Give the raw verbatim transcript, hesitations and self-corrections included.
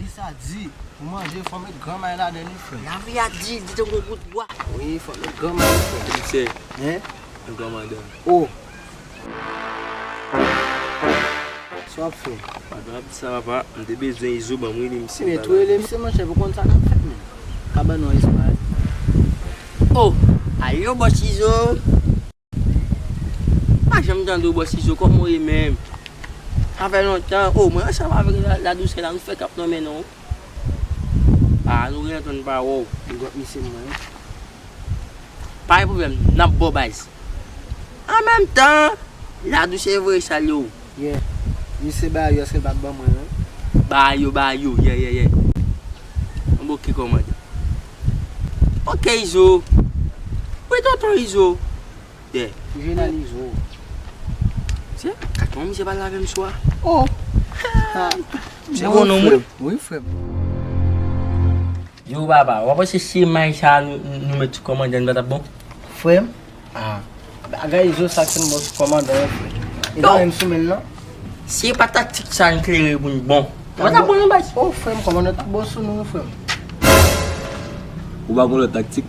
Sa di, pou manje, fò met gran may ladan li, frè. Lavi a di, di tankou bout bwa. Wi, fò met gran may, frè. Misye, en? Yon kòmandan. O. Sa w ap fè? Papa, ap di sa, papa. M te bezwen Izo, ban m rele misye. Men tou rele misye, monchè, pou konn sa k ap fèt, men. Ka ban nou espwa. O, alo, bòs Izo. Pa janm tande w, bòs Izo, kòman w ye menm? Sa fè lontan. O, mwen ansanm avèk la, la dousè la, nou fè k ap nonmen non. A, nou gen antann pa wè w. Big up misye mwen. Pa gen pwoblèm, n ap ba w baz. An menm tan, la dousè voye salye w. Yeah. Misye ba yo, èske l pa t ban mwen, wi? Ba yo, ba yo, yeah, yeah, yeah. Bon, oke, kòmandan. Oke, Izo. Wi, tonton Izo. Yeah. Jenalize w. Se, kat yon misye pale avè m swa. Oh. Ha. Se bon non, mwen. Wi, frè m. Yo, papa, w ap panse si may sa nou, nou met sou kòmandan, nou pa t ap bon? Frè m, ah, bagay Izo sa k fè n bon sou kòmandan an, frè. E pa menm sou men l, non. Si e pa taktik sa n klere pou n bon. Mwen t ap bon nan baz. Oh, frè m, kòmandan t ap bon sou nou, wi, frè m. Ou pa gon lòt taktik?